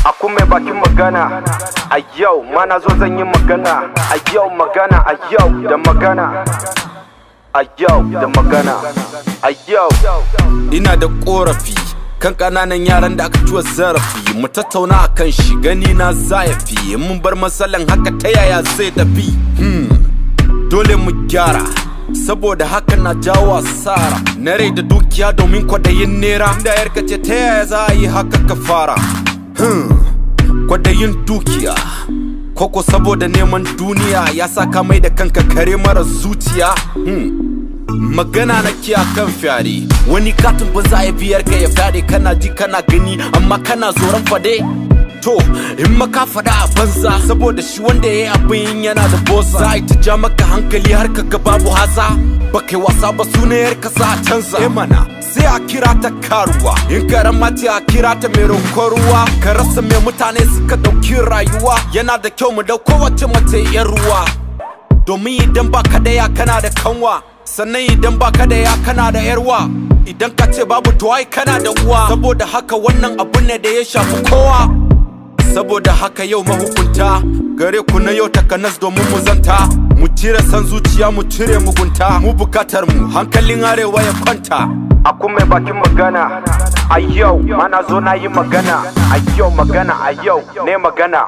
Aku mai bakin magana a yau, mana zo zan yi magana a yau, magana a yau da magana a yau da magana a yau. Ina da korafi kan kananan yaran da aka ciwa zarafi. Mu tattauna a kan shi, gani na zayafi. Mun bar matsalan haka, ta yaya zai tafi? Dole mu gyara, saboda haka na jawo asara na rai da dukiya domin kwadayin nera. Inda yarka ce, ta yaya za a yi haka ka fara? Kwadayin dukiya koko saboda neman duniya ya sa ka mai da kanka kare mara zuciya. Magana nake akan fyade. Wani katin ba za a biyar ka ya fyade, kana ji kana gani, amma kana tsoron fade. To in maka fada a banza, saboda shi wanda ya yi abin yana da bosa, za a yi ta ja maka hankali har ka ga babu haza. Ba kai wasa ba, sunayar ka za a canza. Eh mana, sai a kira ta karuwa, in karama ce a kira ta mai roƙon ruwa. Ka rasa mai mutane suka ɗauki rayuwa. Yana da kyau mu dauko wace mace yan ruwa, domin idan baka da ya kana da kanwa, sannan idan baka da ya kana da yarwa, idan ka ce babu to ai kana da uwa. Saboda haka wannan abu ne da ya shafi kowa. Saboda haka yau mahukunta, gare ku na yau takanas domin mu zanta, mu cire san zuciya, mu cire mugunta. Mu bukatar mu hankalin Arewa ya kwanta. Aku mai bakin magana a yau, mana zo na yi magana a yau, magana a yau ne magana.